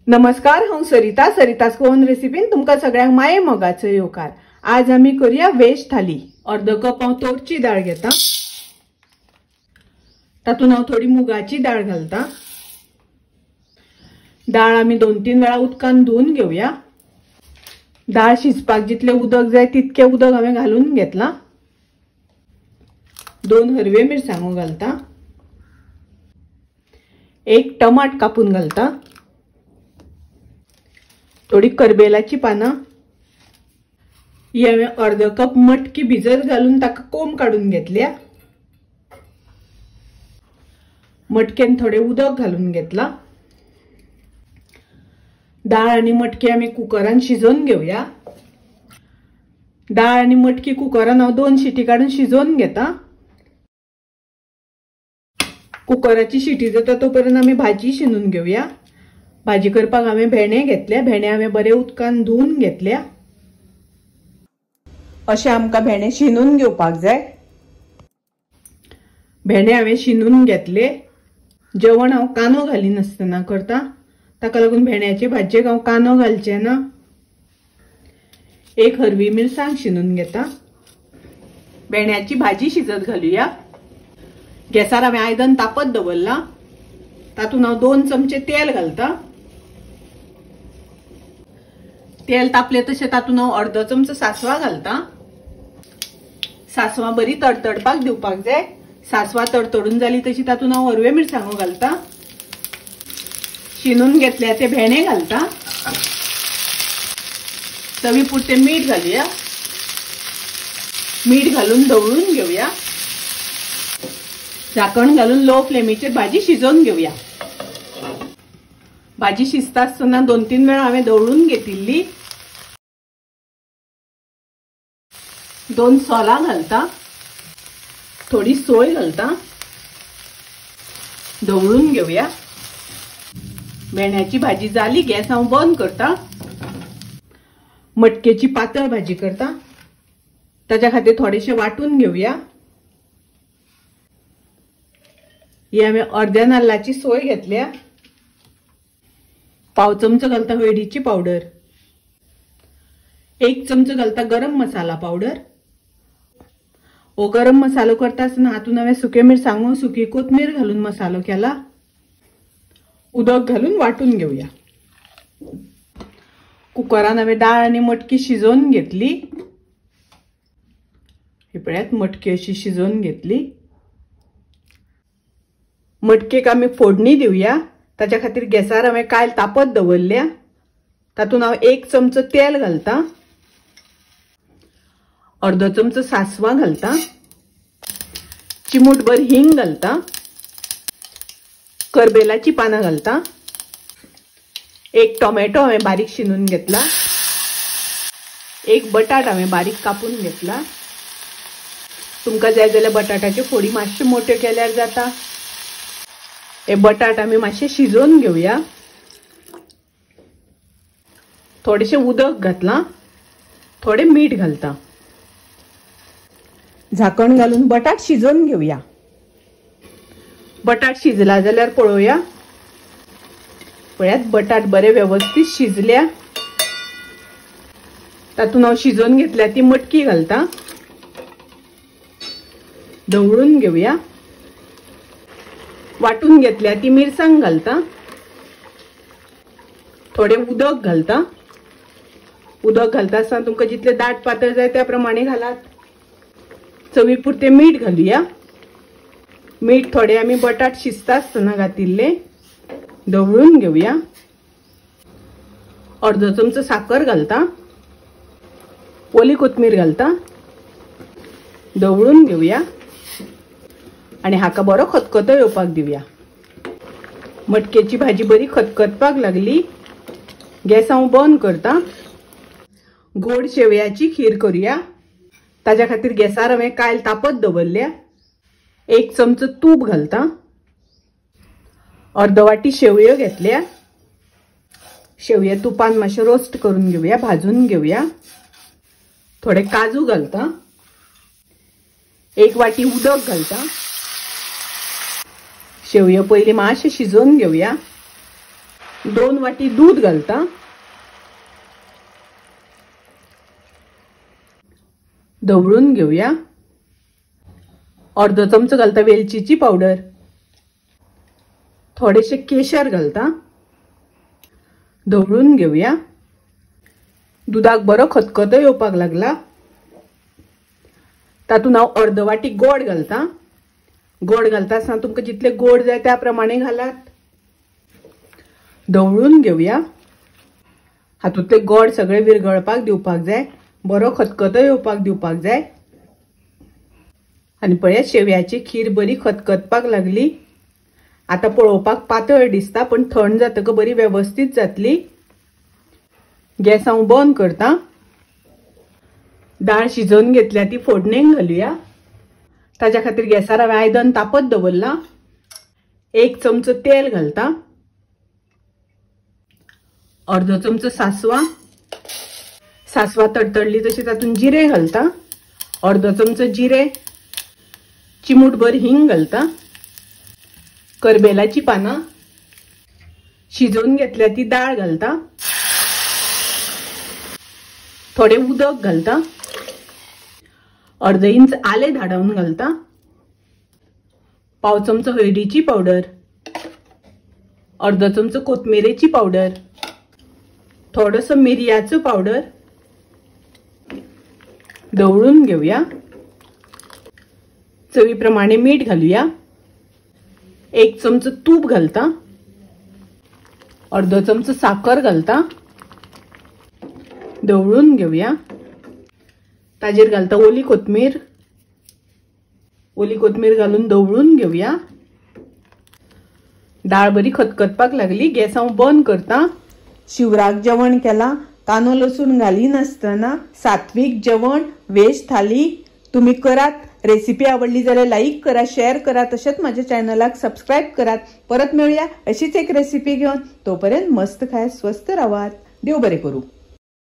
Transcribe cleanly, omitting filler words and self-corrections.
नमस्कार, हांव सरिता, सरिता's गोवन रेसिपीन तुमकां सगळ्यांक माये मोगाचो येवकार। आज आमी करूया वेज थाली। अर्ध कप हांव तोरची दाळ घेता, तातूंत हांव थोडी मुगाची दाळ घालता। दाळ आमी 2-3 वेळा उदकान धुवन घेवया। दाळ शिजपाक जितले उदक जाय तितके उदक हांवें घालून घेतला। 2 हरवे मिरसांगो घालता, 1 टमाट कापून घालता, थोडी करबेलाची पानां, ही हांवें अर्ध कप मटकी भिजत घालून ताका कोंब काडून घेतल्या। मटकेन थोडे उदक घालून घेतला। दाळ आनी मटकी आमी कुकरान शिजोवन घेवया। दाळ आनी मटकी कुकरान हांव 2 शिटी काडून शिजोवन घेता। कुकराची शिटी जाता तो पर्यंत आमी भाजी शिनून घेवया। भाजी करपाक हांवें भेंडे घेतले। भेंडे हांवें बरे उदकान धुवन घेतल्या। अशें आमकां भेंडे शिनून घेवपाक जाय। भेंडे हांवें शिनून घेतले। जेवण हांव कांदो घालिनासतना करता, ताका लागून भेंड्याचे भाजयेक हांव कांदो घालचें ना। 1 हरवी मिरसांग शिनून घेता। भेंड्याची भाजी शिजत घालुया। गॅसार हांवें आयदन तापत दवरलां, तातूंत हांव 2 चमचे तेल घालता। तेल तापले तशें तातूंत हांव अर्दो चमचो सासवां घालता। सासवां बरी तडतडपाक दिवपाक जाय। सासवां तडतडून जाली तशी तातूंत हांव हरव्यो मिरसांगो घालता। शिनून घेतल्या ते भेंडे घालता। चवी पुरतें मीठ घालुया। मीठ घालून धवळून घेवया। झाकण घालून लो फ्लेमीचेर भाजी शिजोवन घेवया। भाजी शिजता आसतना 2-3 वेळा हांवें धवळून घेतिल्ली। 2 सोलां घालता, थोडी सोय घालता, धवळून घेवया। भेंड्याची भाजी जाली, गॅस हांव बंद करता। मटकेची पातळ भाजी करता, ताच्या खातीर थोडेशे वांटून घेवया। ही हांवें अर्द्या नाल्लाची सोय घेतल्या। 1/4 चमचो घालता हळदीची पावडर, 1 चमचो घालता गरम मसाला पावडर। हो गरम मसालो करता आसतना हातूंत हांवें सुके मिरसांगो, सुकी कोथमीर घालून मसालो केला। उदक घालून वांटून घेवया। कुकरान हांवें दाळ आनी मटकी शिजोवन घेतली। ही पळयात मटकी अशी शिजोवन घेतली। मटकेक आमी फोडणी दिवया। ताच्या खातीर गॅसार हांवें कायल तापत दवरल्या। तातूंत हांव 1 चमचो तेल घालता, अर्दो चमचो सासवां घालता, चिमूटभर हिंग घालता, करबेलाची पानां घालता, 1 टोमॅटो हांवें बारीक शिनून घेतला, 1 बटाट हांवें बारीक कापून घेतला। तुमकां जाय जाल्यार बटाटाच्यो फोडी मातश्यो मोट्यो केल्यार जाता। हे बटाट आमी मातशे शिजोवन घेवया। थोडेशें उदक घातलां, थोडें मीठ घालता। झाकण घालून बटाट शिजोवन घेवया। बटाट शिजला जाल्यार पळोवया। पळयात बटाट बरे वेवस्थीत शिजल्या। तातूंत हांव शिजोवन घेतल्या ती मटकी घालता, धवळून घेवया। वांटून घेतल्या ती मिरसांग घालता, थोडें उदक घालता। उदक घालता आसतना तुमकां जितले दाट पातळ जाय त्या प्रमाणे घालात। चवी पुरतें मीठ घालुया। मीठ थोडे आमी बटाट शिजता आसतना घातिल्ले, धवळून घेवया। अर्दो चमचो साकर घालता, ओली कोथमीर घालता, धवळून घेवया आनी हाका बरो खतखतो येवपाक दिवया। मटकेची भाजी बरी खतखतपाक लागली। गॅस हांव बंद करता। गोड शेवयाची खीर करूया। ताच्या खातीर गॅसार हांवें कायल तापत दवरल्या। 1 चमचो तूप घालता, अर्द वाटी शेवयो घेतल्या। शेवयो तुपान मातशें रोस्ट करून घेवया, भाजून घेवया। थोडे काजू घालता, 1 वाटी उदक घालता। शेवयो पयलीं मातशें शिजोवन घेवया। 2 वाटी दूध घालता। धवळून घेऊया। अर्धो चमचो घालता वेलचीची पावडर, थोडेशे केशर घालता। धवळून घेऊया। दुधाक बरो खतखतो येवपाक लागला। तातूंत हांव अर्द वाटी गोड घालता। गोड घालता आसतना तुमकां जितले गोड जाय त्या प्रमाणे घालात। धवळून घेऊया। हातूंतले गोड सगळे विरगळपाक दिवपाक जाय, बरो खतखतो येवपाक दिवपाक जाय। आनी पळयात शेवयाची खीर बरी खतखतपाक लागली। आतां पळोवपाक पातळ दिसता पण थंड जातकच बरी वेवस्थीत जातली। गॅस हांव बंद करता। दाळ शिजोवन घेतल्या ती फोडणेक घालुया। ताज्या खातीर गॅसार हांवें आयदन तापत दवरलां। 1 चमचो तेल घालता, अर्दो चमचो सासवां, सासवां तडतडली तशी तातूंत जिरें घालता, अर्दो चमचो जिरें, चिमूटभर हिंग घालता, करबेलाची पानां, शिजोवन घेतल्या ती दाळ घालता, थोडे उदक घालता, अर्द इंच आलें धाडावन घालता, पाव चमचो हळदीची पावडर, अर्दो चमचो कोथमिरेची पावडर, थोडोसो मिरयाचो पावडर। धवळून घेऊया। चवी प्रमाणे मीठ घालूया। 1 चमचो तूप घालता, अर्दो चमचो साखर घालता। धवळून घेऊया। ताजेर घालता ओली कोथमीर। ओली कोथमीर घालून धवळून घेऊया। दाळ बरी खतखतपाक लागली। गॅस हांव बंद करता। शिवराक जेवण केला, कांदो लसूण घाली नासतना सात्विक जेवण, वेज थाली। तुम्ही करात। रेसिपी आवडली जाल्यार लाईक करा, शेअर करा, तशेंच माझ्या चॅनलाक सबस्क्राईब करात। परत मेळुया अशीच एक रेसिपी घेवन। तोपर्यंत मस्त खाया, स्वस्थ रावात। देव बरें करूं।